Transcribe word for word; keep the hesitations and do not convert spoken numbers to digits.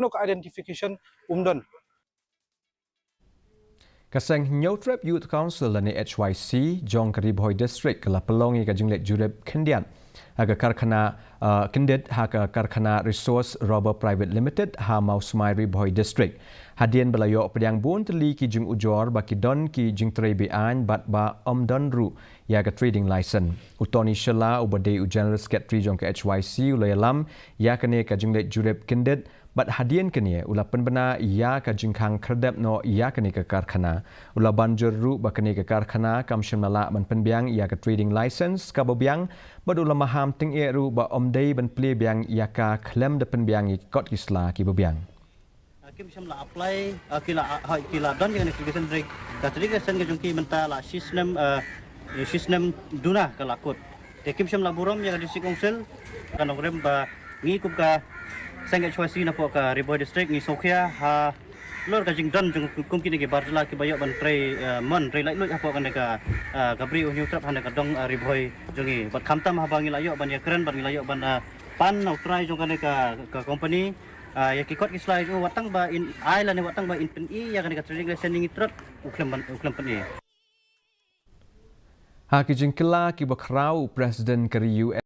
Kano ka identification um don. Ka seng Hynñiewtrep Youth Council lane H Y C jong ka Ri Bhoi District ka la pynlong ïa ka jingleit jurip khyndiat ha ka karkhana, uh, kyndit ha ka karkhana Resource Rubber Private Limited ha Mawsmai, Ri Bhoi District. Hadien ba la ïoh pdiang bun tylli ki jingujor ba ki don ki jingtrei be-aiñ bad ba ym don ruh ïa ka trading license. U Tony Shylla uba dei u General Secretary jong ka H Y C u la ïalam ïa kane ka jingleit jurip kyndit bad hadien kane u la pynbna ïa ka jingkhang khyrdep noh ïa kane ka karkhana. U la ban jur ruh ba kane ka karkhana kam shym la lah ban pynbiang ïa ka trading license kaba biang bad u la maham tyngeh ruh ba ym dei ban plie biang ïa ka khlem da pynbiang ïa ki kot ki sla kiba biang. Ah, kim shym la apply, ah, ki la, ah, ki la don ïa kane ka trading license, ka trading license ka jong ki mynta la shisnem, ah, shisnem duna ka la kut. Te kim shym la burom ïa ka District Council, ka nongrim ba ngi kum ka seng H Y C napoh ka Ri Bhoi District ngi sngewkhia halor ka jingdon jong kum kine ki bar jylla kiba ïoh ban trei, eh, mon trei laitluid hapoh kane ka, eh, ka Bri u Hynñiewtrep hane ka dong, eh, Ri Bhoi jong ngi. Bad khamtam haba ngi la ïoh ban ïakren bad ngi la ïoh ban, eh, pan na u trai jong kane ka, ka company, eh, ïa ki kot ki sla jong u wat tang ba in ai lane wat tang ba in pyni ïa kane ka trading license ngi trot u khlem ban, u khlem pyni. Ha ki jingkylla kiba khraw u President ka ri U S